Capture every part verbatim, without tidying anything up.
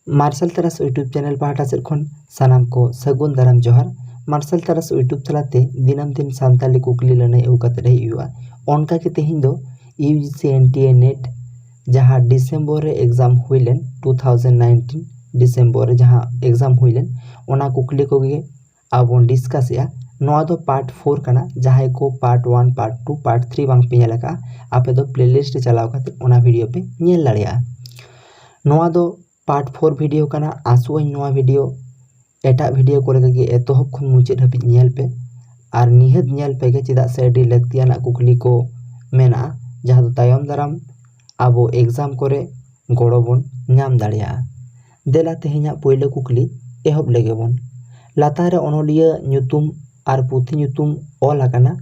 ᱢᱟᱨᱥᱟᱞ ᱛᱟᱨᱟᱥ YouTube channel ᱯᱟᱦᱴᱟ ᱥᱮᱫ ᱠᱷᱚᱱ ᱥᱟᱱᱟᱢ ᱠᱚ ᱥᱟᱹᱜᱩᱱ ᱫᱟᱨᱟᱢ ᱡᱚᱦᱟᱨ᱾ ᱢᱟᱨᱥᱟᱞ ᱛᱟᱨᱟᱥ YouTube ᱛᱟᱞᱟᱛᱮ ᱫᱤᱱᱟᱹᱢ ᱫᱤᱱ ᱥᱟᱱᱛᱟᱲᱤ ᱠᱩᱠᱞᱤ ᱞᱟᱹᱱᱟᱹᱭ ᱟᱹᱜᱩ ᱠᱟᱛᱮ ᱦᱮᱡ ᱦᱩᱭᱩᱜᱼᱟ᱾ ᱚᱱᱠᱟ ᱜᱮ ᱛᱮᱦᱮᱧ ᱫᱚ U G C N T A NET ᱡᱟᱦᱟᱸ ᱰᱤᱥᱮᱢᱵᱚᱨ ᱨᱮ ᱮᱠᱡᱟᱢ ᱦᱩᱭ ᱞᱮᱱ, two thousand nineteen ᱰᱤᱥᱮᱢᱵᱚᱨ ᱨᱮ ᱡᱟᱦᱟᱸ ᱮᱠᱡᱟᱢ ᱦᱩᱭ ᱞᱮᱱ, ᱚᱱᱟ ᱠᱩᱠᱞᱤ ᱠᱚᱜᱮ ᱟᱵᱚ ᱵᱚᱱ ᱰᱤᱥᱠᱟᱥᱮᱜᱼᱟ᱾ ᱱᱚᱣᱟ ᱫᱚ ᱯᱟᱨᱴ ᱯᱷᱳᱨ ᱠᱟᱱᱟ᱾ ᱡᱟᱦᱟᱸᱭ ᱠᱚ part one, part two, part three ᱵᱟᱝ ᱯᱮ ᱧᱮᱞ ᱟᱠᱟᱫᱼᱟ, ᱟᱯᱮ ᱫᱚ ᱯᱞᱮᱞᱤᱥᱴ ᱨᱮ ᱪᱟᱞᱟᱣ ᱠᱟᱛᱮ ᱚᱱᱟ ᱵᱷᱤᱰᱤᱭᱳ ᱯᱮ ᱧᱮᱞ ᱫᱟᱲᱮᱭᱟᱜᱼᱟ᱾ ᱱᱚᱣᱟ ᱫᱚ ᱯᱟᱨᱴ ᱯᱷᱳᱨ ᱵᱷᱤᱰᱤᱭᱳ ᱠᱟᱱᱟ᱾ ᱟᱥᱚᱜ ᱟᱹᱧ ᱱᱚᱣᱟ ᱵᱷᱤᱰᱤᱭᱳ ᱮᱴᱟᱜ ᱵᱷᱤᱰᱤᱭᱳ ᱠᱚ ᱞᱮᱠᱟᱜᱮ ᱮᱛᱚᱦᱚᱵ ᱠᱷᱚᱱ ᱢᱩᱪᱟᱹᱫ ᱦᱟᱹᱵᱤᱡ ᱧᱮᱞ ᱯᱮ, ᱟᱨ ᱱᱤᱦᱟᱹᱛ ᱧᱮᱞ ᱯᱮ ᱜᱮ, ᱪᱮᱫᱟᱜ ᱥᱮ ᱟᱹᱰᱤ ᱞᱟᱹᱠᱛᱤᱭᱟᱱᱟᱜ ᱠᱩᱠᱞᱤ ᱠᱚ ᱢᱮᱱᱟᱜᱼᱟ, ᱡᱟᱦᱟᱸ ᱫᱚ ᱛᱟᱭᱚᱢ ᱫᱟᱨᱟᱢ ᱟᱵᱚ ᱮᱠᱡᱟᱢ ᱠᱚᱨᱮ ᱜᱚᱲᱚ ᱵᱚᱱ ᱧᱟᱢ ᱫᱟᱲᱮᱭᱟᱜᱼᱟ᱾ ᱫᱮᱞᱟ ᱛᱮᱦᱮᱧᱟᱜ ᱯᱳᱭᱞᱳ ᱠᱩᱠᱞᱤ ᱮᱦᱚᱵ ᱞᱮᱜᱮ ᱵᱚᱱ᱾ ᱞᱟᱛᱟᱨ ᱨᱮ ᱚᱱᱚᱞᱤᱭᱟᱹ ᱧᱩᱛᱩᱢ ᱟᱨ ᱯᱩᱛᱷᱤ ᱧᱩᱛᱩᱢ ᱚᱞ ᱟᱠᱟᱱᱟ,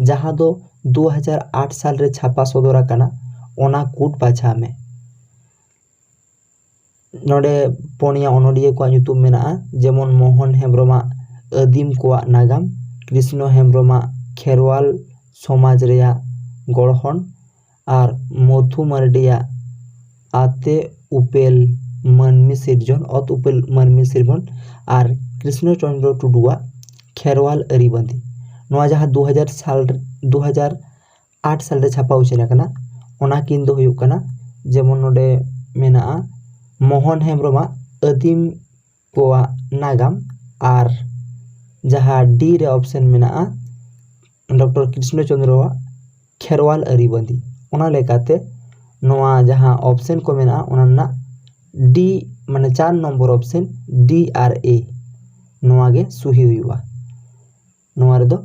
ᱡᱟᱦᱟᱸ ᱫᱚ ᱫᱩ ᱦᱟᱡᱟᱨ ᱟᱴ ᱥᱟᱞ ᱨᱮ ᱪᱷᱟᱯᱟ ᱥᱚᱫᱚᱨ ᱟᱠᱟᱱᱟ, ᱚᱱᱟ ᱠᱩᱴ ᱵᱟᱪᱷᱟᱣ ᱢᱮ᱾ ᱱᱚᱰᱮ ᱯᱩᱱᱭᱟ ᱚᱱᱚᱞᱤᱭᱟᱹ ᱠᱚᱣᱟᱜ ᱧᱩᱛᱩᱢ ᱢᱮᱱᱟᱜᱼᱟ, ᱡᱮᱢᱚᱱ ᱢᱳᱦᱚᱱ ᱦᱮᱢᱵᱨᱚᱢᱟᱜ ᱟᱹᱫᱤᱢ ᱠᱚᱣᱟᱜ ᱱᱟᱜᱟᱢ, ᱠᱨᱤᱥᱱᱚ ᱦᱮᱢᱵᱨᱚᱢᱟᱜ ᱠᱷᱮᱨᱣᱟᱞ ᱥᱚᱢᱟᱡᱽ ᱨᱮᱭᱟᱜ ᱜᱚᱲᱦᱚᱱ, ᱟᱨ ᱢᱚᱛᱷᱩ ᱢᱟᱨᱰᱤᱭᱟᱜ ᱟᱛᱮ ᱩᱯᱮᱞ ᱢᱟᱹᱱᱢᱤ ᱥᱤᱨᱡᱚᱱ, ᱚᱛ ᱩᱯᱮᱞ ᱢᱟᱹᱱᱢᱤ ᱥᱤᱨᱡᱚᱱ, ᱟᱨ ᱠᱨᱤᱥᱱᱚ ᱪᱚᱱᱫᱨᱚ ᱴᱩᱰᱩᱣᱟᱜ ᱠᱷᱮᱨᱣᱟᱞ ᱟᱹᱨᱤᱵᱟᱸᱫᱤ᱾ ᱱᱚᱣᱟ ᱡᱟᱦᱟᱸ ᱫᱩ ᱦᱟᱡᱟᱨ ᱥᱟᱞ, ᱫᱩ ᱦᱟᱡᱟᱨ ᱟᱴ ᱥᱟᱞ ᱨᱮ ᱪᱷᱟᱯᱟ ᱩᱪᱷᱟᱹᱱ ᱟᱠᱟᱱᱟ, ᱚᱱᱟ ᱠᱤᱱ ᱫᱚ ᱦᱩᱭᱩᱜ ᱠᱟᱱᱟ, ᱡᱮᱢᱚᱱ ᱱᱚᱰᱮ ᱢᱮᱱᱟᱜᱼᱟ ᱢᱳᱦᱚᱱ ᱦᱮᱢᱵᱨᱚᱢᱟᱜ ᱟᱹᱫᱤᱢ ᱠᱚᱣᱟᱜ ᱱᱟᱜᱟᱢ, ᱟᱨ ᱡᱟᱦᱟᱸ ᱰᱤ ᱨᱮ ᱚᱯᱥᱮᱱ ᱢᱮᱱᱟᱜᱼᱟ ᱰᱚᱠᱴᱚᱨ ᱠᱨᱤᱥᱱᱚ ᱪᱚᱸᱫᱽᱨᱚᱣᱟᱜ ᱠᱷᱮᱨᱣᱟᱞ ᱟᱹᱨᱤᱵᱟᱸᱫᱤ, ᱚᱱᱟ ᱞᱮᱠᱟᱛᱮ ᱱᱚᱣᱟ ᱡᱟᱦᱟᱸ ᱚᱯᱥᱮᱱ ᱠᱚ ᱢᱮᱱᱟᱜᱼᱟ, ᱚᱱᱟ ᱨᱮᱱᱟᱜ ᱰᱤ, ᱢᱟᱱᱮ ᱪᱟᱨ ᱱᱚᱢᱵᱚᱨ ᱚᱯᱥᱮᱱ, ᱰᱤ ᱟᱨ ᱮ, ᱱᱚᱣᱟ ᱜᱮ ᱥᱩᱦᱤ ᱦᱩᱭᱩᱜᱼᱟ᱾ ᱱᱚᱣᱟ ᱨᱮᱫᱚ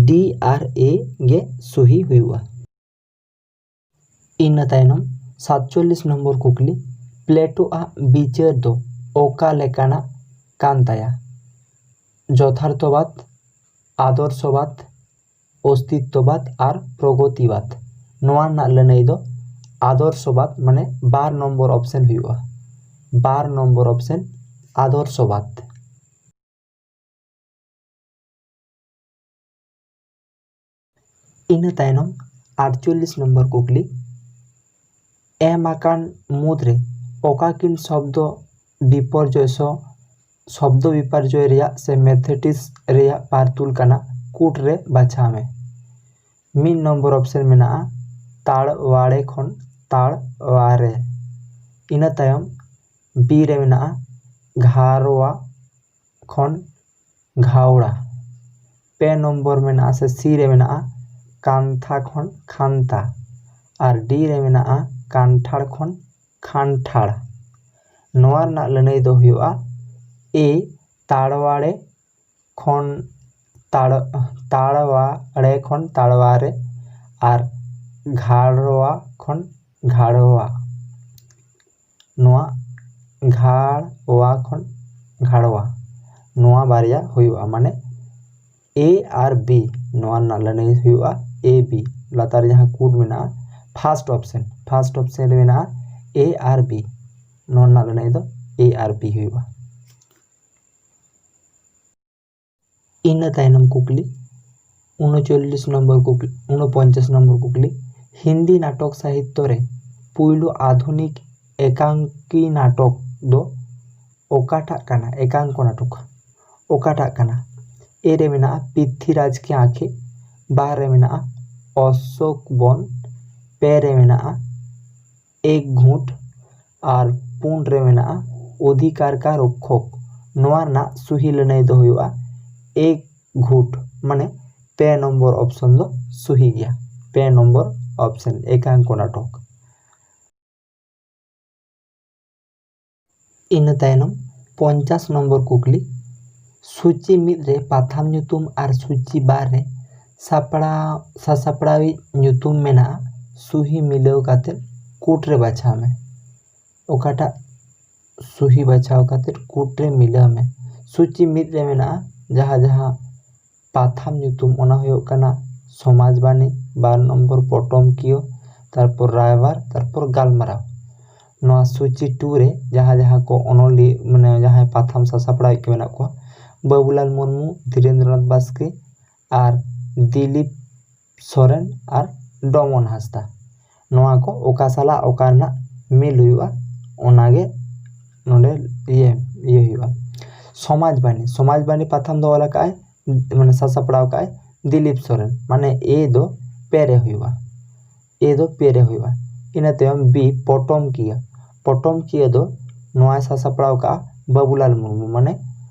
ᱰᱤ ᱟᱨ ᱮ ᱜᱮ ᱥᱩᱦᱤ ᱦᱩᱭᱩᱜᱼᱟ᱾ ᱤᱱᱟᱹ ᱛᱟᱭᱱᱚᱢ ᱥᱟᱛᱪᱚᱞᱞᱤᱥ ᱱᱚᱢᱵᱚᱨ ᱠᱩᱠᱞᱤ, ᱯᱞᱮᱴᱳ ᱟᱜ ᱵᱤᱪᱟᱹᱨ ᱫᱚ ᱚᱠᱟ ᱞᱮᱠᱟᱱᱟᱜ ᱠᱟᱱ ᱛᱟᱭᱟ? ᱡᱚᱛᱷᱟᱨᱛᱷᱚᱵᱟᱫ, ᱟᱫᱚᱨᱥᱚᱵᱟᱫ, ᱚᱥᱛᱤᱛᱛᱚᱵᱟᱫ ᱟᱨ ᱯᱨᱚᱜᱚᱛᱤᱵᱟᱫ᱾ ᱱᱚᱣᱟ ᱨᱮᱱᱟᱜ ᱞᱟᱹᱱᱟᱹᱭ ᱫᱚ ᱟᱫᱚᱨᱥᱚᱵᱟᱫ, ᱢᱟᱱᱮ ᱵᱟᱨ ᱱᱚᱢᱵᱚᱨ ᱚᱯᱥᱮᱱ ᱦᱩᱭᱩᱜᱼᱟ᱾ ᱵᱟᱨ ᱱᱚᱢᱵᱚᱨ ᱚᱯᱥᱮᱱ, ᱟᱫᱚᱨᱥᱚᱵᱟᱫ᱾ ᱤᱱᱟᱹ ᱛᱟᱭᱱᱚᱢ ᱟᱴᱪᱚᱞᱞᱤᱥ ᱱᱚᱢᱵᱚᱨ ᱠᱩᱠᱞᱤ, ᱮᱢ ᱟᱠᱟᱱ ᱢᱩᱫᱽᱨᱮ ᱚᱠᱟ ᱠᱤᱱ ᱥᱚᱵᱫᱚ ᱵᱤᱯᱚᱨᱡᱚᱭ ᱥᱚ ᱥᱚᱵᱫᱚ ᱵᱤᱯᱚᱨᱡᱚᱭ ᱨᱮᱭᱟᱜ ᱥᱮ ᱢᱮᱛᱷᱮᱴᱤᱥ ᱨᱮᱭᱟᱜ ᱯᱟᱨᱛᱩᱞ ᱠᱟᱱᱟ, ᱠᱩᱴ ᱨᱮ ᱵᱟᱪᱷᱟᱣ ᱢᱮ᱾ ᱢᱤᱫ ᱱᱚᱢᱵᱚᱨ ᱚᱯᱥᱮᱱ ᱢᱮᱱᱟᱜᱼᱟ ᱛᱟᱲᱣᱟᱲᱮ ᱠᱷᱚᱱ ᱛᱟᱲᱣᱟᱨᱮ᱾ ᱤᱱᱟᱹ ᱛᱟᱭᱚᱢ ᱵᱤ ᱨᱮ ᱢᱮᱱᱟᱜᱼᱟ ᱜᱷᱟᱨᱣᱟ ᱠᱷᱚᱱ ᱜᱷᱟᱣᱲᱟ᱾ ᱯᱮ ᱱᱚᱢᱵᱚᱨ ᱢᱮᱱᱟᱜᱼᱟ ᱥᱮ ᱥᱤ ᱨᱮ ᱢᱮᱱᱟᱜᱼᱟ ᱠᱟᱱᱛᱷᱟ ᱠᱷᱚᱱ ᱠᱷᱟᱱᱛᱟ᱾ ᱟᱨ ᱰᱤ ᱨᱮ ᱢᱮᱱᱟᱜᱼᱟ ᱠᱟᱱᱴᱷᱟᱲ ᱠᱷᱚᱱ ᱠᱷᱟᱱᱴᱷᱟᱲ᱾ ᱱᱚᱣᱟ ᱨᱮᱱᱟᱜ ᱞᱟᱹᱱᱟᱹᱭ ᱫᱚ ᱦᱩᱭᱩᱜᱼᱟ ᱮ ᱛᱟᱲᱣᱟᱲᱮ ᱠᱷᱚᱱ ᱛᱟᱲ ᱛᱟᱲᱣᱟᱲᱮ ᱠᱷᱚᱱ ᱛᱟᱲᱣᱟᱨᱮ ᱟᱨ ᱜᱷᱟᱲᱣᱟ ᱠᱷᱚᱱ ᱜᱷᱟᱲᱣᱟ᱾ ᱱᱚᱣᱟ ᱜᱷᱟᱲᱣᱟ ᱠᱷᱚᱱ ᱜᱷᱟᱲᱣᱟ, ᱱᱚᱣᱟ ᱵᱟᱨᱭᱟ ᱦᱩᱭᱩᱜᱼᱟ, ᱢᱟᱱᱮ ᱮ ᱟᱨ ᱵᱤ᱾ ᱱᱚᱣᱟ ᱨᱮᱱᱟᱜ ᱞᱟᱹᱱᱟᱹᱭ ᱦᱩᱭᱩᱜᱼᱟ ᱮ ᱵᱤ᱾ ᱞᱟᱛᱟᱨ ᱨᱮ ᱡᱟᱦᱟᱸ ᱠᱩᱴ ᱢᱮᱱᱟᱜᱼᱟ, ᱯᱷᱟᱥᱴ ᱚᱯᱥᱮᱱ, ᱯᱷᱟᱥᱴ ᱚᱯᱥᱮᱱ ᱨᱮ ᱢᱮᱱᱟᱜᱼᱟ ᱮ ᱟᱨ ᱵᱤ᱾ ᱱᱚᱣᱟ ᱨᱮᱱᱟᱜ ᱞᱟᱹᱱᱟᱹᱭ ᱫᱚ ᱮ ᱟᱨ ᱵᱤ ᱦᱩᱭᱩᱜᱼᱟ᱾ ᱤᱱᱟᱹ ᱛᱟᱭᱱᱚᱢ ᱠᱩᱠᱞᱤ, ᱩᱱᱩᱪᱚᱞᱞᱤᱥ ᱱᱚᱢᱵᱚᱨ ᱠᱩᱠᱞᱤ, ᱩᱱᱩᱯᱚᱧᱪᱟᱥ ᱱᱚᱢᱵᱚᱨ ᱠᱩᱠᱞᱤ, ᱦᱤᱱᱫᱤ ᱱᱟᱴᱚᱠ ᱥᱟᱦᱤᱛᱛᱚ ᱨᱮ ᱯᱩᱭᱞᱩ ᱟᱫᱷᱩᱱᱤᱠ ᱮᱠᱟᱝᱠᱤ ᱱᱟᱴᱚᱠ ᱫᱚ ᱚᱠᱟᱴᱟᱜ ᱠᱟᱱᱟ? ᱮᱠᱟᱝᱠᱚ ᱱᱟᱴᱚᱠ ᱚᱠᱟᱴᱟᱜ ᱠᱟᱱᱟ? ᱮ ᱨᱮ ᱢᱮᱱᱟᱜᱼᱟ ᱯᱤᱛᱷᱤᱨᱟᱡᱽ ᱠᱤ ᱟᱸᱠᱷᱮ, ᱵᱟ ᱨᱮ ᱢᱮᱱᱟᱜᱼᱟ ᱚᱥᱳᱠ ᱵᱚᱱ, ᱯᱮ ᱨᱮ ᱢᱮᱱᱟᱜᱼᱟ ᱮᱠ ᱜᱷᱩᱸᱴ, ᱟᱨ ᱯᱩᱱ ᱨᱮ ᱢᱮᱱᱟᱜᱼᱟ ᱚᱫᱷᱤᱠᱟᱨ ᱠᱟ ᱨᱚᱠᱠᱷᱚᱠ᱾ ᱱᱚᱣᱟ ᱨᱮᱱᱟᱜ ᱥᱩᱦᱤ ᱞᱟᱹᱱᱟᱹᱭ ᱫᱚ ᱦᱩᱭᱩᱜᱼᱟ ᱮᱠ ᱜᱷᱩᱸᱴ, ᱢᱟᱱᱮ ᱯᱮ ᱱᱚᱢᱵᱚᱨ ᱚᱯᱥᱚᱱ ᱫᱚ ᱥᱩᱦᱤ ᱜᱮᱭᱟ᱾ ᱯᱮ ᱱᱚᱢᱵᱚᱨ ᱚᱯᱥᱮᱱ, ᱮᱠᱟᱝᱠᱚ ᱱᱟᱴᱚᱠ᱾ ᱤᱱᱟᱹ ᱛᱟᱭᱱᱚᱢ ᱯᱚᱧᱪᱟᱥ ᱱᱚᱢᱵᱚᱨ ᱠᱩᱠᱞᱤ, ᱥᱩᱪᱤ ᱢᱤᱫ ᱨᱮ ᱯᱟᱛᱷᱟᱢ ᱧᱩᱛᱩᱢ ᱟᱨ ᱥᱩᱪᱤ ᱵᱟᱨ ᱨᱮ ᱥᱟᱯᱲᱟᱣ ᱥᱟᱥᱟᱯᱲᱟᱣᱤᱡ ᱧᱩᱛᱩᱢ ᱢᱮᱱᱟᱜᱼᱟ, ᱥᱩᱦᱤ ᱢᱤᱞᱟᱹᱣ ᱠᱟᱛᱮ ᱠᱩᱴ ᱨᱮ ᱵᱟᱪᱷᱟᱣ ᱢᱮ᱾ ᱚᱠᱟᱴᱟᱜ ᱥᱩᱦᱤ ᱵᱟᱪᱷᱟᱣ ᱠᱟᱛᱮ ᱠᱩᱴ ᱨᱮ ᱢᱤᱞᱟᱹᱣ ᱢᱮ᱾ ᱥᱩᱪᱤ ᱢᱤᱫ ᱨᱮ ᱢᱮᱱᱟᱜᱼᱟ ᱡᱟᱦᱟᱸ ᱡᱟᱦᱟᱸ ᱯᱟᱛᱷᱟᱢ ᱧᱩᱛᱩᱢ, ᱚᱱᱟ ᱦᱩᱭᱩᱜ ᱠᱟᱱᱟ ᱥᱚᱢᱟᱡᱽ ᱵᱟᱱᱤ, ᱵᱟᱨ ᱱᱚᱢᱵᱚᱨ ᱯᱚᱴᱚᱢ ᱠᱤᱭᱟᱹ, ᱛᱟᱨᱯᱚᱨ ᱨᱟᱭᱵᱟᱨ, ᱛᱟᱨᱯᱚᱨ ᱜᱟᱞᱢᱟᱨᱟᱣ᱾ ᱱᱚᱣᱟ ᱥᱩᱪᱤ ᱴᱩ ᱨᱮ ᱡᱟᱦᱟᱸ ᱡᱟᱦᱟᱸ ᱠᱚ ᱚᱱᱚᱞᱤᱭᱟᱹ, ᱢᱟᱱᱮ ᱡᱟᱦᱟᱸᱭ ᱯᱟᱛᱷᱟᱢ ᱥᱟᱥᱟᱯᱲᱟᱣᱤᱡ ᱠᱚ ᱢᱮᱱᱟᱜ ᱠᱚᱣᱟ, ᱵᱟᱹᱵᱩᱞᱟᱞ ᱢᱩᱨᱢᱩ, ᱫᱷᱤᱨᱮᱱᱫᱨᱚᱱᱟᱛᱷ ᱵᱟᱥᱠᱮ ᱟᱨ ᱫᱤᱞᱤᱯ ᱥᱚᱨᱮᱱ ᱟᱨ ᱰᱚᱢᱚᱱ ᱦᱟᱸᱥᱫᱟ᱾ ᱱᱚᱣᱟ ᱠᱚ ᱚᱠᱟ ᱥᱟᱞᱟᱜ ᱚᱠᱟ ᱨᱮᱱᱟᱜ ᱢᱤᱞ ᱦᱩᱭᱩᱜᱼᱟ, ᱚᱱᱟᱜᱮ ᱱᱚᱰᱮ ᱤᱭᱟᱹ ᱤᱭᱟᱹ ᱦᱩᱭᱩᱜᱼᱟ᱾ ᱥᱚᱢᱟᱡᱽ ᱵᱟᱱᱤ, ᱥᱚᱢᱟᱡᱽ ᱵᱟᱱᱤ ᱯᱟᱛᱷᱟᱢ ᱫᱚ ᱚᱞ ᱟᱠᱟᱫ ᱟᱭ, ᱢᱟᱱᱮ ᱥᱟᱥᱟᱯᱲᱟᱣ ᱟᱠᱟᱫ ᱟᱭ ᱫᱤᱞᱤᱯ ᱥᱚᱨᱮᱱ᱾ ᱢᱟᱱᱮ ᱮ ᱫᱚ ᱯᱮ ᱨᱮ ᱦᱩᱭᱩᱜᱼᱟ, ᱮ ᱫᱚ ᱯᱮ ᱨᱮ ᱦᱩᱭᱩᱜᱼᱟ᱾ ᱤᱱᱟᱹ ᱛᱟᱭᱚᱢ ᱵᱤ, ᱯᱚᱴᱚᱢ ᱠᱤᱭᱟᱹ᱾ ᱯᱚᱴᱚᱢ ᱠᱤᱭᱟᱹ ᱫᱚ ᱱᱚᱣᱟᱭ ᱥᱟᱥᱟᱯᱲᱟᱣ ᱟᱠᱟᱫᱼᱟ ᱵᱟᱹᱵᱩᱞᱟᱞ ᱢᱩᱨᱢᱩ, ᱢᱟᱱᱮ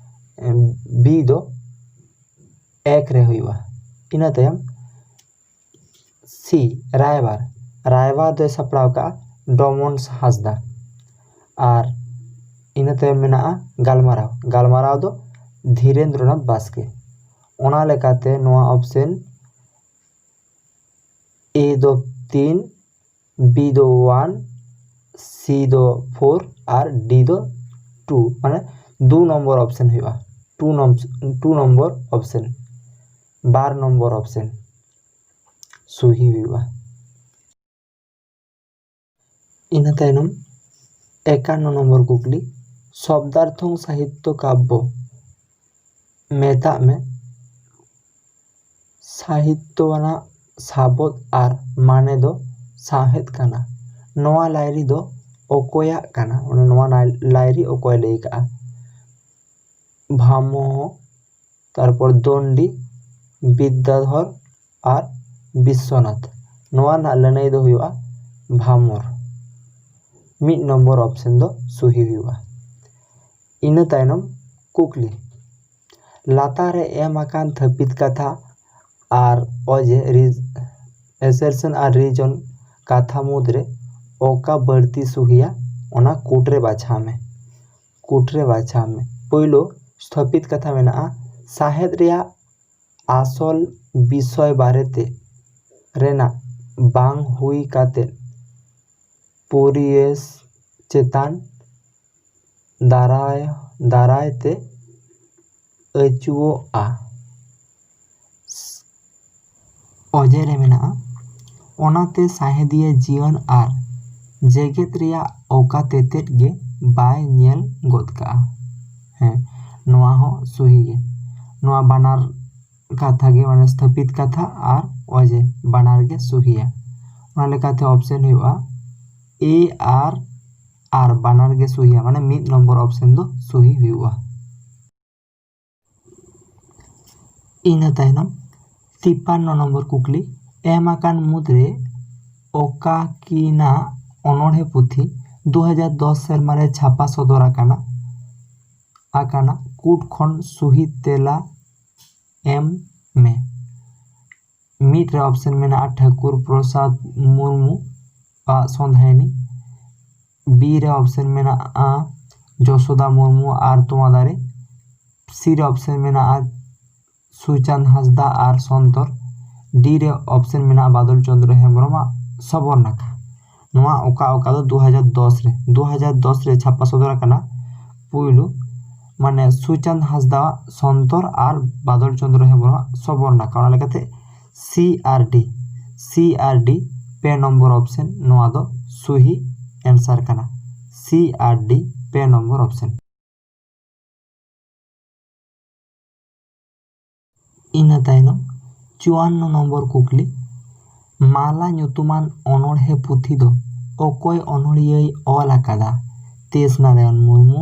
ᱮᱢ, ᱵᱤ ᱫᱚ ᱮᱠ ᱨᱮ ᱦᱩᱭᱩᱜᱼᱟ᱾ ᱤᱱᱟᱹ ᱛᱟᱭᱚᱢ ᱥᱤ, ᱨᱟᱭᱵᱟᱨ᱾ ᱨᱟᱭᱵᱟᱨ ᱫᱚᱭ ᱥᱟᱯᱲᱟᱣ ᱟᱠᱟᱫᱼᱟ ᱰᱚᱢᱚᱱ ᱦᱟᱸᱥᱫᱟ᱾ ᱟᱨ ᱤᱱᱟᱹ ᱛᱟᱭᱚᱢ ᱢᱮᱱᱟᱜᱼᱟ ᱜᱟᱞᱢᱟᱨᱟᱣ᱾ ᱜᱟᱞᱢᱟᱨᱟᱣ ᱫᱚ ᱫᱷᱤᱨᱮᱱᱫᱨᱚᱱᱟᱛᱷ ᱵᱟᱥᱠᱮ᱾ ᱚᱱᱟ ᱞᱮᱠᱟᱛᱮ ᱱᱚᱣᱟ ᱚᱯᱥᱮᱱ ᱮ ᱫᱚ ᱛᱤᱱ, ᱵᱤ ᱫᱚ ᱚᱣᱟᱱ, ᱥᱤ ᱫᱚ ᱯᱷᱳᱨ ᱟᱨ ᱰᱤ ᱫᱚ ᱴᱩ, ᱢᱟᱱᱮ ᱫᱩ ᱱᱚᱢᱵᱚᱨ ᱚᱯᱥᱮᱱ ᱦᱩᱭᱩᱜᱼᱟ᱾ ᱴᱩ ᱱᱚᱢ-, ᱴᱩ ᱱᱚᱢᱵᱚᱨ ᱚᱯᱥᱮᱱ, ᱵᱟᱨ ᱱᱚᱢᱵᱚᱨ ᱚᱯᱥᱮᱱ ᱥᱩᱦᱤ ᱦᱩᱭᱩᱜᱼᱟ᱾ ᱤᱱᱟᱹ ᱛᱟᱭᱱᱚᱢ ᱮᱠᱟᱱᱱᱚ ᱱᱚᱢᱵᱚᱨ ᱠᱩᱠᱞᱤ, ᱥᱚᱵᱫᱟᱨᱛᱷᱚᱝ ᱥᱟᱦᱤᱛᱛᱚ ᱠᱟᱵᱵᱚ ᱢᱮᱛᱟᱜ ᱢᱮ ᱥᱟᱦᱤᱛᱛᱚ ᱟᱱᱟᱜ ᱥᱟᱵᱚᱫ ᱟᱨ ᱢᱟᱱᱮ ᱫᱚ ᱥᱟᱶᱦᱮᱫ ᱠᱟᱱᱟ᱾ ᱱᱚᱣᱟ ᱞᱟᱭᱨᱤ ᱫᱚ ᱚᱠᱚᱭᱟᱜ ᱠᱟᱱᱟ? ᱚᱱᱟ ᱱᱚᱣᱟ ᱞᱟᱭ-, ᱞᱟᱭᱨᱤ ᱚᱠᱚᱭ ᱞᱟᱹᱭ ᱠᱟᱜᱼᱟ? ᱵᱷᱟᱢᱚᱦᱚ, ᱛᱟᱨᱯᱚᱨ ᱫᱚᱱᱰᱤ, ᱵᱤᱫᱽᱫᱟᱫᱷᱚᱨ ᱟᱨ ᱵᱤᱥᱥᱚᱱᱟᱛᱷ᱾ ᱱᱚᱣᱟ ᱨᱮᱱᱟᱜ ᱞᱟᱹᱱᱟᱹᱭ ᱫᱚ ᱦᱩᱭᱩᱜᱼᱟ ᱵᱷᱟᱢᱚᱨ᱾ ᱢᱤᱫ ᱱᱚᱢᱵᱚᱨ ᱚᱯᱥᱮᱱ ᱫᱚ ᱥᱩᱦᱤ ᱦᱩᱭᱩᱜᱼᱟ᱾ ᱤᱱᱟᱹ ᱛᱟᱭᱱᱚᱢ ᱠᱩᱠᱞᱤ, ᱞᱟᱛᱟᱨ ᱨᱮ ᱮᱢ ᱟᱠᱟᱱ ᱛᱷᱟᱹᱯᱤᱛ ᱠᱟᱛᱷᱟ ᱟᱨ ᱚᱡᱮ ᱨᱤ-, assertion ᱟᱨ reason ᱠᱟᱛᱷᱟ ᱢᱩᱫᱽᱨᱮ ᱚᱠᱟ ᱵᱟᱹᱲᱛᱤ ᱥᱩᱦᱤᱭᱟ, ᱚᱱᱟ ᱠᱩᱴ ᱨᱮ ᱵᱟᱪᱷᱟᱣ ᱢᱮ᱾ ᱠᱩᱴ ᱨᱮ ᱵᱟᱪᱷᱟᱣ ᱢᱮ᱾ ᱯᱳᱭᱞᱳ ᱥᱛᱷᱟᱯᱤᱛ ᱠᱟᱛᱷᱟ ᱢᱮᱱᱟᱜᱼᱟ, ᱥᱟᱶᱦᱮᱫ ᱨᱮᱭᱟᱜ ᱟᱥᱚᱞ ᱵᱤᱥᱚᱭ ᱵᱟᱨᱮᱛᱮ ᱨᱮᱱᱟᱜ ᱵᱟᱝ ᱦᱩᱭ ᱠᱟᱛᱮ ᱯᱚᱨᱤᱵᱮᱥ ᱪᱮᱛᱟᱱ ᱫᱟᱨᱟᱭ, ᱫᱟᱨᱟᱭ ᱛᱮ ᱟᱹᱪᱩᱣᱚᱜᱼᱟ᱾ ᱚᱡᱮ ᱨᱮ ᱢᱮᱱᱟᱜᱼᱟ, ᱚᱱᱟᱛᱮ ᱥᱟᱶᱦᱮᱫᱤᱭᱟᱹ ᱡᱤᱭᱚᱱ ᱟᱨ ᱡᱮᱜᱮᱛ ᱨᱮᱭᱟᱜ ᱚᱠᱟ ᱛᱮᱛᱮᱫ ᱜᱮ ᱵᱟᱭ ᱧᱮᱞ ᱜᱚᱫ ᱠᱟᱜᱼᱟ᱾ ᱦᱮᱸ, ᱱᱚᱣᱟ ᱦᱚᱸ ᱥᱩᱦᱤ ᱜᱮ᱾ ᱱᱚᱣᱟ ᱵᱟᱱᱟᱨ ᱠᱟᱛᱷᱟ ᱜᱮ, ᱢᱟᱱᱮ ᱥᱛᱷᱟᱯᱤᱛ ᱠᱟᱛᱷᱟ ᱟᱨ ᱚᱡᱮ, ᱵᱟᱱᱟᱨ ᱜᱮ ᱥᱩᱦᱤᱭᱟ᱾ ᱚᱱᱟ ᱞᱮᱠᱟᱛᱮ ᱚᱯᱥᱮᱱ ᱦᱩᱭᱩᱜᱼᱟ ᱮ ᱟᱨ ᱟᱨ ᱵᱟᱱᱟᱨ ᱜᱮ ᱥᱩᱦᱤᱭᱟ, ᱢᱟᱱᱮ ᱢᱤᱫ ᱱᱚᱢᱵᱚᱨ ᱚᱯᱥᱮᱱ ᱫᱚ ᱥᱩᱦᱤ ᱦᱩᱭᱩᱜᱼᱟ᱾ ᱤᱱᱟᱹ ᱛᱟᱭᱱᱚᱢ ᱛᱤᱯᱟᱱᱱᱚ ᱱᱚᱢᱵᱚᱨ ᱠᱩᱠᱞᱤ, ᱮᱢ ᱟᱠᱟᱱ ᱢᱩᱫᱽᱨᱮ ᱚᱠᱟᱠᱤᱱᱟᱜ ᱚᱱᱚᱬᱦᱮ ᱯᱩᱛᱷᱤ ᱫᱩ ᱦᱟᱡᱟᱨ ᱫᱚᱥ ᱥᱮᱨᱢᱟ ᱨᱮ ᱪᱷᱟᱯᱟ ᱥᱚᱫᱚᱨ ᱟᱠᱟᱱᱟ, ᱟᱠᱟᱱᱟ ᱠᱩᱴ ᱠᱷᱚᱱ ᱥᱩᱦᱤ ᱛᱮᱞᱟ ᱮᱢ ᱢᱮ? ᱢᱤᱫ ᱨᱮ ᱚᱯᱥᱮᱱ ᱢᱮᱱᱟᱜᱼᱟ ᱴᱷᱟᱹᱠᱩᱨ ᱯᱨᱚᱥᱟᱫᱽ ᱢᱩᱨᱢᱩ ᱟᱜ ᱥᱚᱸᱫᱷᱟᱭᱱᱤ, ᱵᱤ ᱨᱮ ᱚᱯᱥᱮᱱ ᱢᱮᱱᱟᱜᱼᱟ ᱡᱚᱥᱳᱫᱟ ᱢᱩᱨᱢᱩ ᱟᱨ ᱛᱚᱣᱟ ᱫᱟᱨᱮ, ᱥᱤ ᱨᱮ ᱚᱯᱥᱮᱱ ᱢᱮᱱᱟᱜᱼᱟ ᱥᱩᱪᱟᱸᱫ ᱦᱟᱸᱥᱫᱟ ᱟᱨ ᱥᱚᱱᱛᱚᱨ, ᱰᱤ ᱨᱮ ᱚᱯᱥᱮᱱ ᱢᱮᱱᱟᱜᱼᱟ ᱵᱟᱫᱚᱞ ᱪᱚᱸᱫᱽᱨᱚ ᱦᱮᱢᱵᱨᱚᱢᱟᱜ ᱥᱚᱵᱚᱨ ᱱᱟᱠᱷᱟ᱾ ᱱᱚᱣᱟ ᱚᱠᱟ ᱚᱠᱟ ᱫᱚ ᱫᱩ ᱦᱟᱡᱟᱨ ᱫᱚᱥ ᱨᱮ, ᱫᱩ ᱦᱟᱡᱟᱨ ᱫᱚᱥ ᱨᱮ ᱪᱷᱟᱯᱟ ᱥᱚᱫᱚᱨ ᱟᱠᱟᱱᱟ ᱯᱩᱭᱞᱩ, ᱢᱟᱱᱮ ᱥᱩᱪᱟᱸᱫ ᱦᱟᱸᱥᱫᱟᱣᱟᱜ ᱥᱚᱱᱛᱚᱨ ᱟᱨ ᱵᱟᱫᱚᱞ ᱪᱚᱸᱫᱽᱨᱚ ᱦᱮᱢᱵᱨᱚᱢᱟᱜ ᱥᱚᱵᱚᱨ ᱱᱟᱠᱷᱟ᱾ ᱚᱱᱟ ᱞᱮᱠᱟᱛᱮ ᱥᱤ ᱟᱨ ᱰᱤ, ᱥᱤ ᱟᱨ ᱰᱤ ᱯᱮ ᱱᱚᱢᱵᱚᱨ ᱚᱯᱥᱮᱱ ᱱᱚᱣᱟ ᱫᱚ ᱥᱩᱦᱤ ᱮᱱᱥᱟᱨ ᱠᱟᱱᱟ᱾ ᱥᱤ ᱟᱨ ᱰᱤ ᱯᱮ ᱱᱚᱢᱵᱚᱨ ᱚᱯᱥᱮᱱ᱾ ᱤᱱᱟᱹ ᱛᱟᱭᱱᱚᱢ ᱪᱩᱣᱟᱱᱱᱚ ᱱᱚᱢᱵᱚᱨ ᱠᱩᱠᱞᱤ, ᱢᱟᱞᱟ ᱧᱩᱛᱩᱢᱟᱱ ᱚᱱᱚᱬᱦᱮ ᱯᱩᱛᱷᱤ ᱫᱚ ᱚᱠᱚᱭ ᱚᱱᱚᱬᱦᱤᱭᱟᱹᱭ ᱚᱞ ᱟᱠᱟᱫᱟ? ᱛᱮᱡᱽ ᱱᱟᱨᱟᱭᱚᱱ ᱢᱩᱨᱢᱩ,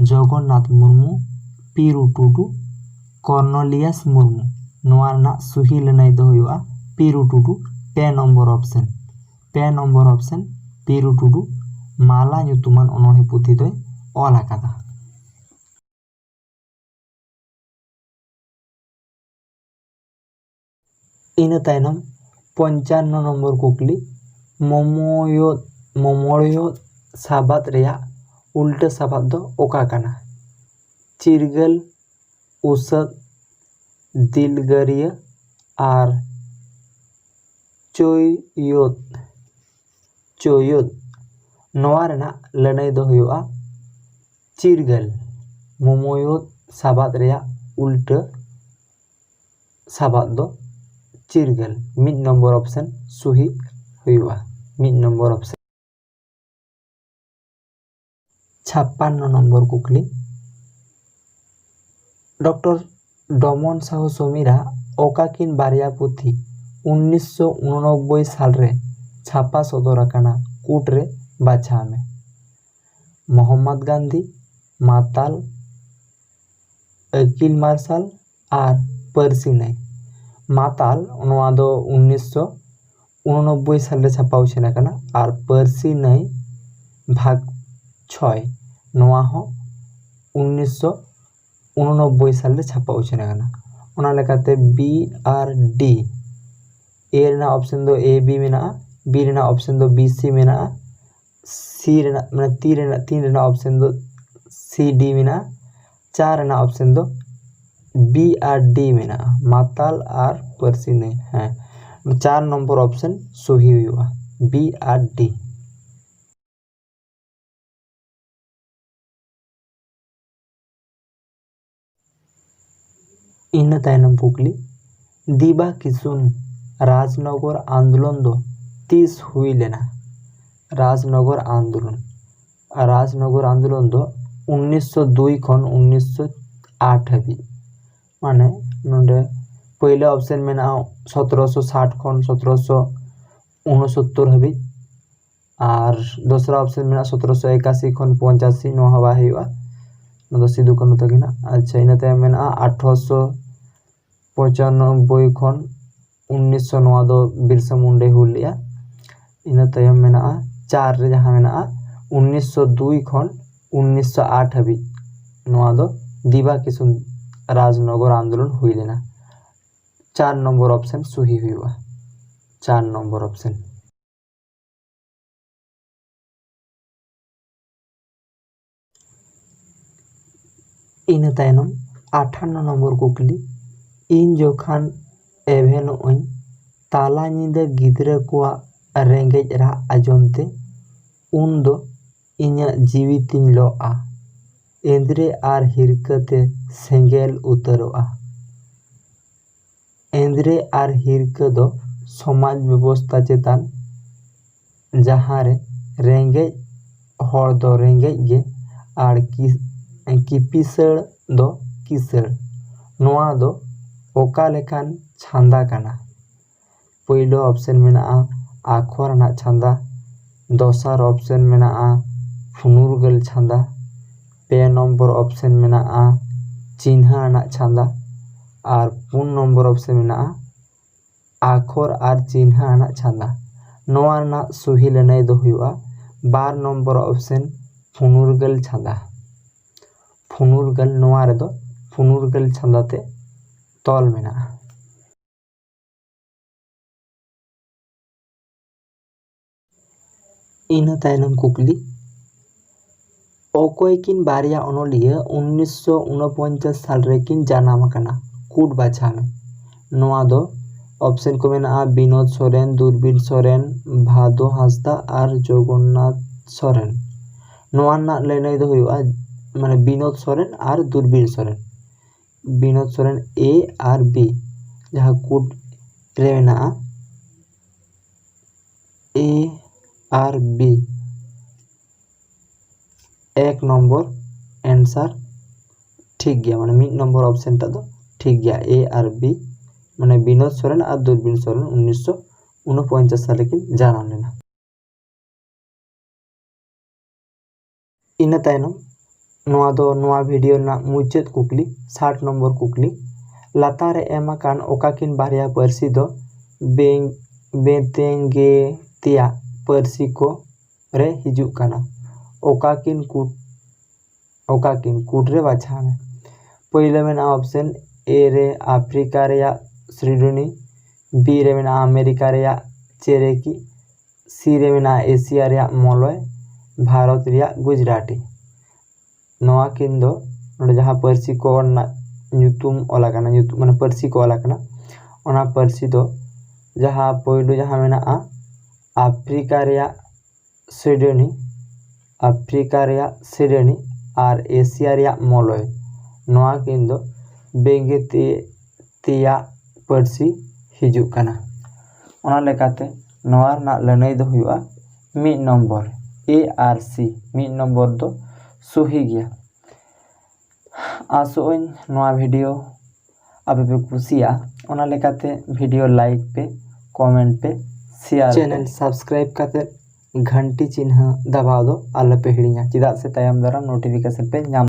ᱡᱚᱜᱚᱱᱱᱟᱛᱷ ᱢᱩᱨᱢᱩ, ᱯᱤᱨᱩ ᱴᱩᱰᱩ, ᱠᱚᱨᱱᱚᱞᱤᱭᱟᱥ ᱢᱩᱨᱢᱩ᱾ ᱱᱚᱣᱟ ᱨᱮᱱᱟᱜ ᱥᱩᱦᱤ ᱞᱟᱹᱱᱟᱹᱭ ᱫᱚ ᱦᱩᱭᱩᱜᱼᱟ ᱯᱤᱨᱩ ᱴᱩᱰᱩ, ᱯᱮ ᱱᱚᱢᱵᱚᱨ ᱚᱯᱥᱮᱱ᱾ ᱯᱮ ᱱᱚᱢᱵᱚᱨ ᱚᱯᱥᱮᱱ, ᱯᱤᱨᱩ ᱴᱩᱰᱩ ᱢᱟᱞᱟ ᱧᱩᱛᱩᱢᱟᱱ ᱚᱱᱚᱬᱦᱮ ᱯᱩᱛᱷᱤ ᱫᱚᱭ ᱚᱞ ᱟᱠᱟᱫᱟ᱾ ᱤᱱᱟᱹ ᱛᱟᱭᱱᱚᱢ ᱯᱚᱧᱪᱟᱱᱱᱚ ᱱᱚᱢᱵᱚᱨ ᱠᱩᱠᱞᱤ, ᱢᱚᱢᱚᱭᱚᱫ, ᱢᱚᱢᱚᱲᱭᱚᱫ ᱥᱟᱵᱟᱫ ᱨᱮᱭᱟᱜ ᱩᱞᱴᱟᱹ ᱥᱟᱵᱟᱫ ᱫᱚ ᱚᱠᱟ ᱠᱟᱱᱟ? ᱪᱤᱨᱜᱟᱹᱞ, ᱩᱥᱟᱹᱫ, ᱫᱤᱞᱜᱟᱹᱨᱤᱭᱟᱹ ᱟᱨ ᱪᱳᱭᱭᱳᱫ, ᱪᱳᱭᱭᱳᱫ᱾ ᱱᱚᱣᱟ ᱨᱮᱱᱟᱜ ᱞᱟᱹᱱᱟᱹᱭ ᱫᱚ ᱦᱩᱭᱩᱜᱼᱟ ᱪᱤᱨᱜᱟᱹᱞ᱾ ᱢᱚᱢᱚᱭᱳᱫ ᱥᱟᱵᱟᱫ ᱨᱮᱭᱟᱜ ᱩᱞᱴᱟᱹ ᱥᱟᱵᱟᱫ ᱫᱚ ᱪᱤᱨᱜᱟᱹᱞ᱾ ᱢᱤᱫ ᱱᱚᱢᱵᱚᱨ ᱚᱯᱥᱮᱱ ᱥᱩᱦᱤ ᱦᱩᱭᱩᱜᱼᱟ, ᱢᱤᱫ ᱱᱚᱢᱵᱚᱨ ᱚᱯᱥᱮᱱ᱾ ᱪᱷᱟᱯᱟᱱᱱᱚ ᱱᱚᱢᱵᱚᱨ ᱠᱩᱠᱞᱤ, ᱰᱚᱠᱴᱚᱨ ᱰᱚᱢᱚᱱ ᱥᱟᱦᱩ ᱥᱚᱢᱤᱨᱟᱜ ᱚᱠᱟᱠᱤᱱ ᱵᱟᱨᱭᱟ ᱯᱩᱛᱷᱤ ᱩᱱᱤᱥᱥᱚ ᱩᱱᱚᱱᱚᱵᱵᱳᱭ ᱥᱟᱞ ᱨᱮ ᱪᱷᱟᱯᱟ ᱥᱚᱫᱚᱨ ᱟᱠᱟᱱᱟ? ᱠᱩᱴ ᱨᱮ ᱵᱟᱪᱷᱟᱣ ᱢᱮ᱾ ᱢᱚᱦᱚᱢᱢᱚᱫᱽ ᱜᱟᱱᱫᱷᱤ, ᱢᱟᱛᱟᱞ, ᱟᱹᱠᱤᱞ ᱢᱟᱨᱥᱟᱞ ᱟᱨ ᱯᱟᱹᱨᱥᱤ ᱱᱟᱹᱭ᱾ ᱢᱟᱛᱟᱞ, ᱱᱚᱣᱟ ᱫᱚ ᱩᱱᱤᱥᱥᱚ ᱩᱱᱚᱱᱚᱵᱵᱳᱭ ᱥᱟᱞᱨᱮ ᱪᱷᱟᱯᱟ ᱩᱪᱷᱟᱹᱱ ᱟᱠᱟᱱᱟ, ᱟᱨ ᱯᱟᱹᱨᱥᱤ ᱱᱟᱹᱭ ᱵᱷᱟᱜᱽ ᱪᱷᱚᱭ, ᱱᱚᱣᱟ ᱦᱚᱸ ᱩᱱᱤᱥᱥᱚ ᱩᱱᱚᱱᱚᱵᱵᱳᱭ ᱥᱟᱞᱨᱮ ᱪᱷᱟᱯᱟ ᱩᱪᱷᱟᱹᱱ ᱟᱠᱟᱱᱟ᱾ ᱚᱱᱟ ᱞᱮᱠᱟᱛᱮ B ᱟᱨ D, A ᱨᱮᱱᱟᱜ ᱚᱯᱥᱮᱱ ᱫᱚ A B ᱢᱮᱱᱟᱜᱼᱟ, B ᱨᱮᱱᱟᱜ ᱚᱯᱥᱮᱱ ᱫᱚ B C ᱢᱮᱱᱟᱜᱼᱟ, C ᱨᱮᱱᱟᱜ, ᱢᱟᱱᱮ ᱛᱤ ᱨᱮᱱᱟᱜ, ᱛᱤᱱ ᱨᱮᱱᱟᱜ ᱚᱯᱥᱮᱱ ᱫᱚ C D ᱢᱮᱱᱟᱜᱼᱟ, ᱪᱟᱨ ᱨᱮᱱᱟᱜ ᱚᱯᱥᱮᱱ ᱫᱚ B ᱟᱨ D ᱢᱮᱱᱟᱜᱼᱟ, ᱢᱟᱛᱟᱞ ᱟᱨ ᱯᱟᱹᱨᱥᱤ ᱱᱟᱹᱭ᱾ ᱦᱮᱸ, ᱪᱟᱨ ᱱᱚᱢᱵᱚᱨ ᱚᱯᱥᱮᱱ ᱥᱚᱦᱤ ᱦᱩᱭᱩᱜᱼᱟ, B ᱟᱨ D᱾ ᱤᱱᱟᱹ ᱛᱟᱭᱱᱚᱢ ᱠᱩᱠᱞᱤ, ᱫᱤᱵᱟ ᱠᱤᱥᱩᱱ ᱨᱟᱡᱽᱱᱚᱜᱚᱨ ᱟᱱᱫᱳᱞᱚᱱ ᱫᱚ ᱛᱤᱥ ᱦᱩᱭ ᱞᱮᱱᱟ? ᱨᱟᱡᱽᱱᱚᱜᱚᱨ ᱟᱱᱫᱳᱞᱚᱱ, ᱨᱟᱡᱽᱱᱚᱜᱚᱨ ᱟᱱᱫᱳᱞᱚᱱ ᱫᱚ ᱩᱱᱤᱥᱥᱚ ᱫᱩᱭ ᱠᱷᱚᱱ ᱩᱱᱤᱥᱥᱚ ᱟᱴ ᱦᱟᱹᱵᱤᱡ᱾ ᱢᱟᱱᱮ ᱱᱚᱰᱮ ᱯᱳᱭᱞᱳ ᱚᱯᱥᱮᱱ ᱢᱮᱱᱟᱜᱼᱟ ᱥᱚᱛᱨᱚᱥᱚ ᱥᱟᱴ ᱠᱷᱚᱱ ᱥᱚᱛᱨᱚᱥᱚ ᱩᱱᱚᱥᱚᱛᱛᱚᱨ ᱦᱟᱹᱵᱤᱡ, ᱟᱨ ᱫᱚᱥᱨᱟ ᱚᱯᱥᱮᱱ ᱢᱮᱱᱟᱜᱼᱟ ᱥᱚᱛᱨᱚᱥᱚ ᱮᱠᱟᱥᱤ ᱠᱷᱚᱱ ᱯᱚᱧᱪᱟᱥᱤ, ᱱᱚᱣᱟ ᱦᱚᱸ ᱵᱟᱭ ᱦᱩᱭᱩᱜᱼᱟ, ᱱᱚᱣᱟ ᱫᱚ ᱥᱤᱫᱩ ᱠᱟᱹᱱᱦᱩ ᱛᱟᱹᱠᱤᱱᱟᱜ᱾ ᱟᱪᱪᱷᱟ, ᱤᱱᱟᱹ ᱛᱟᱭᱚᱢ ᱢᱮᱱᱟᱜᱼᱟ ᱟᱴᱷᱨᱚᱥᱚ ᱯᱚᱸᱪᱟᱱᱚᱵᱵᱳᱭ ᱠᱷᱚᱱ ᱩᱱᱤᱥᱥᱚ, ᱱᱚᱣᱟ ᱫᱚ ᱵᱤᱨᱥᱟ ᱢᱩᱱᱰᱟᱭ ᱦᱩᱞ ᱞᱮᱫᱼᱟ᱾ ᱤᱱᱟᱹ ᱛᱟᱭᱚᱢ ᱢᱮᱱᱟᱜᱼᱟ ᱪᱟᱨ ᱨᱮ ᱡᱟᱦᱟᱸ ᱢᱮᱱᱟᱜᱼᱟ ᱩᱱᱤᱥᱥᱚ ᱫᱩᱭ ᱠᱷᱚᱱ ᱩᱱᱤᱥᱥᱚ ᱟᱴ ᱦᱟᱹᱵᱤᱡ, ᱱᱚᱣᱟ ᱫᱚ ᱫᱤᱵᱟ ᱠᱤᱥᱩᱱ ᱨᱟᱡᱽᱱᱚᱜᱚᱨ ᱟᱱᱫᱳᱞᱚᱱ ᱦᱩᱭ ᱞᱮᱱᱟ᱾ ᱪᱟᱨ ᱱᱚᱢᱵᱚᱨ ᱚᱯᱥᱮᱱ ᱥᱩᱦᱤ ᱦᱩᱭᱩᱜᱼᱟ, ᱪᱟᱨ ᱱᱚᱢᱵᱚᱨ ᱚᱯᱥᱮᱱ᱾ ᱤᱱᱟᱹ ᱛᱟᱭᱱᱚᱢ ᱟᱴᱷᱟᱱᱱᱚ ᱱᱚᱢᱵᱚᱨ ᱠᱩᱠᱞᱤ, ᱤᱧ ᱡᱚᱠᱷᱟᱱ ᱮᱵᱷᱮᱱᱚᱜ ᱟᱹᱧ ᱛᱟᱞᱟ ᱧᱤᱫᱟᱹ ᱜᱤᱫᱽᱨᱟᱹ ᱠᱚᱣᱟᱜ ᱨᱮᱸᱜᱮᱡ ᱨᱟᱜ ᱟᱸᱡᱚᱢ ᱛᱮ, ᱩᱱ ᱫᱚ ᱤᱧᱟᱹᱜ ᱡᱤᱣᱤ ᱛᱤᱧ ᱞᱚᱜᱼᱟ, ᱮᱸᱫᱽᱨᱮ ᱟᱨ ᱦᱤᱨᱠᱟᱹ ᱛᱮ ᱥᱮᱸᱜᱮᱞ ᱩᱛᱟᱹᱨᱚᱜᱼᱟ᱾ ᱮᱸᱫᱽᱨᱮ ᱟᱨ ᱦᱤᱨᱠᱟᱹ ᱫᱚ ᱥᱚᱢᱟᱡᱽ ᱵᱮᱵᱚᱥᱛᱟ ᱪᱮᱛᱟᱱ, ᱡᱟᱦᱟᱸ ᱨᱮ ᱨᱮᱸᱜᱮᱡ ᱦᱚᱲ ᱫᱚ ᱨᱮᱸᱜᱮᱡ ᱜᱮ ᱟᱨ ᱠᱤ-, ᱠᱤᱯᱤᱥᱟᱹᱲ ᱫᱚ ᱠᱤᱥᱟᱹᱲ᱾ ᱱᱚᱣᱟ ᱫᱚ ᱚᱠᱟ ᱞᱮᱠᱟᱱ ᱪᱷᱟᱸᱫᱟ ᱠᱟᱱᱟ? ᱯᱳᱭᱞᱳ ᱚᱯᱥᱮᱱ ᱢᱮᱱᱟᱜᱼᱟ ᱟᱠᱷᱚᱨ ᱟᱱᱟᱜ ᱪᱷᱟᱸᱫᱟ, ᱫᱚᱥᱟᱨ ᱚᱯᱥᱮᱱ ᱢᱮᱱᱟᱜᱼᱟ ᱯᱷᱩᱱᱩᱨᱜᱟᱹᱞ ᱪᱷᱟᱸᱫᱟ᱾ ᱯᱮ ᱱᱚᱢᱵᱚᱨ ᱚᱯᱥᱮᱱ ᱢᱮᱱᱟᱜᱼᱟ ᱪᱤᱱᱦᱟᱹ ᱟᱱᱟᱜ ᱪᱷᱟᱸᱫᱟ᱾ ᱟᱨ ᱯᱩᱱ ᱱᱚᱢᱵᱚᱨ ᱚᱯᱥᱮᱱ ᱢᱮᱱᱟᱜᱼᱟ ᱟᱠᱷᱚᱨ ᱟᱨ ᱪᱤᱱᱦᱟᱹ ᱟᱱᱟᱜ ᱪᱷᱟᱸᱫᱟ᱾ ᱱᱚᱣᱟ ᱨᱮᱱᱟᱜ ᱥᱩᱦᱤ ᱞᱟᱹᱱᱟᱹᱭ ᱫᱚ ᱦᱩᱭᱩᱜᱼᱟ ᱵᱟᱨ ᱱᱚᱢᱵᱚᱨ ᱚᱯᱥᱮᱱ, ᱯᱷᱩᱱᱩᱨᱜᱟᱹᱞ ᱪᱷᱟᱸᱫᱟ᱾ ᱯᱷᱩᱱᱩᱨᱜᱟᱹᱞ, ᱱᱚᱣᱟ ᱨᱮᱫᱚ ᱯᱷᱩᱱᱩᱨᱜᱟᱹᱞ ᱪᱷᱟᱸᱫᱟ ᱛᱮ ᱛᱚᱞ ᱢᱮᱱᱟᱜᱼᱟ᱾ ᱤᱱᱟᱹ ᱛᱟᱭᱱᱚᱢ ᱠᱩᱠᱞᱤ, ᱚᱠᱚᱭ ᱠᱤᱱ ᱵᱟᱨᱭᱟ ᱚᱱᱚᱞᱤᱭᱟᱹ ᱩᱱᱤᱥᱥᱚ ᱩᱱᱚᱯᱚᱧᱪᱟᱥ ᱥᱟᱞ ᱨᱮᱠᱤᱱ ᱡᱟᱱᱟᱢ ᱟᱠᱟᱱᱟ? ᱠᱩᱴ ᱵᱟᱪᱷᱟᱣ ᱢᱮ᱾ ᱱᱚᱣᱟ ᱫᱚ ᱚᱯᱥᱮᱱ ᱠᱚ ᱢᱮᱱᱟᱜᱼᱟ ᱵᱤᱱᱳᱫ ᱥᱚᱨᱮᱱ, ᱫᱩᱨᱵᱤᱱ ᱥᱚᱨᱮᱱ, ᱵᱷᱟᱫᱩ ᱦᱟᱸᱥᱫᱟ ᱟᱨ ᱡᱚᱜᱚᱱᱱᱟᱛᱷ ᱥᱚᱨᱮᱱ᱾ ᱱᱚᱣᱟ ᱨᱮᱱᱟᱜ ᱞᱟᱹᱱᱟᱹᱭ ᱫᱚ ᱦᱩᱭᱩᱜᱼᱟ ᱢᱟᱱᱮ ᱵᱤᱱᱳᱫ ᱥᱚᱨᱮᱱ ᱟᱨ ᱫᱩᱨᱵᱤᱱ Soren. Binod Soren, A R B, ᱡᱟᱦᱟᱸ ᱠᱩᱴ ᱨᱮ ᱢᱮᱱᱟᱜᱼᱟ A ᱟᱨ B, ᱮᱠ ᱱᱚᱢᱵᱚᱨ ᱮᱱᱥᱟᱨ ᱴᱷᱤᱠ ᱜᱮᱭᱟ, ᱢᱟᱱᱮ ᱢᱤᱫ ᱱᱚᱢᱵᱚᱨ ᱚᱯᱥᱮᱱ ᱴᱟᱜ ᱫᱚ ᱴᱷᱤᱠ ᱜᱮᱭᱟ, A ᱟᱨ B, ᱢᱟᱱᱮ ᱵᱤᱱᱳᱫ ᱥᱚᱨᱮᱱ ᱟᱨ ᱫᱩᱨᱵᱤᱱ ᱥᱚᱨᱮᱱ ᱩᱱᱤᱥᱥᱚ ᱩᱱᱚᱯᱚᱧᱪᱟᱥ ᱥᱟᱞ ᱨᱮᱠᱤᱱ ᱡᱟᱱᱟᱢ ᱞᱮᱱᱟ᱾ ᱤᱱᱟᱹ ᱛᱟᱭᱱᱚᱢ ᱱᱚᱣᱟ ᱫᱚ ᱱᱚᱣᱟ ᱵᱷᱤᱰᱤᱭᱳ ᱨᱮᱱᱟᱜ ᱢᱩᱪᱟᱹᱫ ᱠᱩᱠᱞᱤ, ᱥᱟᱴ ᱱᱚᱢᱵᱚᱨ ᱠᱩᱠᱞᱤ, ᱞᱟᱛᱟᱨ ᱨᱮ ᱮᱢ ᱟᱠᱟᱱ ᱚᱠᱟ ᱠᱤᱱ ᱵᱟᱨᱭᱟ ᱯᱟᱹᱨᱥᱤ ᱫᱚ ᱵᱮᱝ-, ᱵᱮᱛᱮᱝᱜᱮ ᱛᱮᱭᱟᱜ ᱯᱟᱹᱨᱥᱤ ᱠᱚ ᱨᱮ ᱦᱤᱡᱩᱜ ᱠᱟᱱᱟ? ᱚᱠᱟ ᱠᱤᱱ ᱠᱩᱴ-, ᱚᱠᱟ ᱠᱤᱱ ᱠᱩᱴ ᱨᱮ ᱵᱟᱪᱷᱟᱣ ᱢᱮ᱾ ᱯᱳᱭᱞᱳ ᱢᱮᱱᱟᱜᱼᱟ ᱚᱯᱥᱮᱱ A ᱨᱮ ᱟᱯᱷᱨᱤᱠᱟ ᱨᱮᱭᱟᱜ ᱥᱤᱰᱳᱱᱤ, B ᱨᱮ ᱢᱮᱱᱟᱜᱼᱟ ᱟᱢᱮᱨᱤᱠᱟ ᱨᱮᱭᱟᱜ ᱪᱮᱨᱮᱠᱤ, C ᱨᱮ ᱢᱮᱱᱟᱜᱼᱟ ᱮᱥᱤᱭᱟ ᱨᱮᱭᱟᱜ ᱢᱚᱞᱚᱭ, ᱵᱷᱟᱨᱚᱛ ᱨᱮᱭᱟᱜ ᱜᱩᱡᱽᱨᱟᱴᱤ᱾ ᱱᱚᱣᱟ ᱠᱤᱱ ᱫᱚ ᱱᱚᱰᱮ ᱡᱟᱦᱟᱸ ᱯᱟᱹᱨᱥᱤ ᱠᱚ ᱨᱮᱱᱟᱜ ᱧᱩᱛᱩᱢ ᱚᱞ ᱟᱠᱟᱱᱟ, ᱧᱩᱛᱩᱢ ᱢᱟᱱᱮ ᱯᱟᱹᱨᱥᱤ ᱠᱚ ᱚᱞ ᱟᱠᱟᱱᱟ, ᱚᱱᱟ ᱯᱟᱹᱨᱥᱤ ᱫᱚ ᱡᱟᱦᱟᱸ ᱯᱳᱭᱞᱳ ᱡᱟᱦᱟᱸ ᱢᱮᱱᱟᱜᱼᱟ ᱟᱯᱷᱨᱤᱠᱟ ᱨᱮᱭᱟᱜ ᱥᱤᱰᱳᱱᱤ, ᱟᱯᱷᱨᱤᱠᱟ ᱨᱮᱭᱟᱜ ᱥᱤᱰᱳᱱᱤ ᱟᱨ ᱮᱥᱤᱭᱟ ᱨᱮᱭᱟᱜ ᱢᱚᱞᱚᱭ, ᱱᱚᱣᱟ ᱠᱤᱱ ᱫᱚ ᱵᱮᱝᱜᱮ ᱛᱮ-, ᱛᱮᱭᱟᱜ ᱯᱟᱹᱨᱥᱤ ᱦᱤᱡᱩᱜ ᱠᱟᱱᱟ᱾ ᱚᱱᱟ ᱞᱮᱠᱟᱛᱮ ᱱᱚᱣᱟ ᱨᱮᱱᱟᱜ ᱞᱟᱹᱱᱟᱹᱭ ᱫᱚ ᱦᱩᱭᱩᱜᱼᱟ ᱢᱤᱫ ᱱᱚᱢᱵᱚᱨ, A ᱟᱨ C, ᱢᱤᱫ ᱱᱚᱢᱵᱚᱨ ᱫᱚ ᱥᱩᱦᱤ ᱜᱮᱭᱟ᱾ ᱟᱥᱚᱜ ᱟᱹᱧ ᱱᱚᱣᱟ ᱵᱷᱤᱰᱤᱭᱳ ᱟᱯᱮ ᱯᱮ ᱠᱩᱥᱤᱭᱟᱜᱼᱟ, ᱚᱱᱟ ᱞᱮᱠᱟᱛᱮ ᱵᱷᱤᱰᱤᱭᱳ ᱞᱟᱭᱤᱠ ᱯᱮ, ᱠᱚᱢᱮᱱᱴ ᱯᱮ, ᱥᱮᱭᱟᱨ ᱯᱮ᱾ ᱪᱮᱱᱮᱞ ᱥᱟᱵᱥᱠᱨᱟᱭᱤᱵ ᱠᱟᱛᱮ ᱜᱷᱟᱱᱴᱤ ᱪᱤᱱᱦᱟᱹ ᱫᱟᱵᱟᱣ ᱫᱚ ᱟᱞᱚᱯᱮ ᱦᱤᱲᱤᱧᱟ, ᱪᱮᱫᱟᱜ ᱥᱮ ᱛᱟᱭᱚᱢ ᱫᱟᱨᱟᱢ ᱱᱳᱴᱤᱯᱷᱤᱠᱮᱥᱚᱱ ᱯᱮ ᱧᱟᱢ